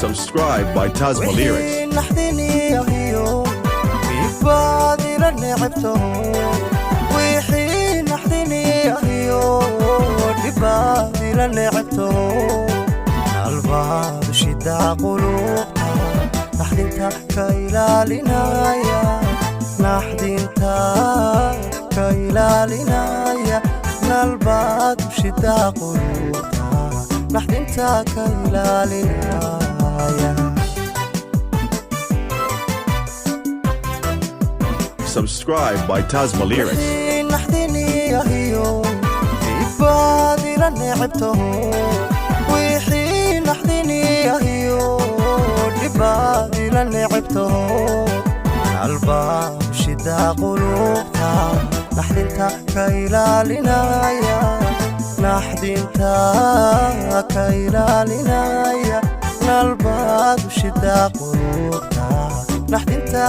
Subscribe by Tasma Lyrics. Wixii naxdiniyahiyo dhibaadila necebto, wixii naxdiniyahiyo dhibaadila necebto, nalbaadu shidaa qulubta, naxdinta ka ilaalinaya, naxdinta ka ilaalinaya, nalbaadu shidaa qulubta, naxdinta ka ilaalinaya. Subscribe by Tasma Lyrics. Wixii naxdiniyahiyo dhibaadila necebto, wixii naxdiniyahiyo dhibaadila necebto, nalbaadu shidaa qulubta, naxdinta ka ilaalinaya, naxdinta ka ilaalinaya, nalbaadu shidaa qulubta, naxdinta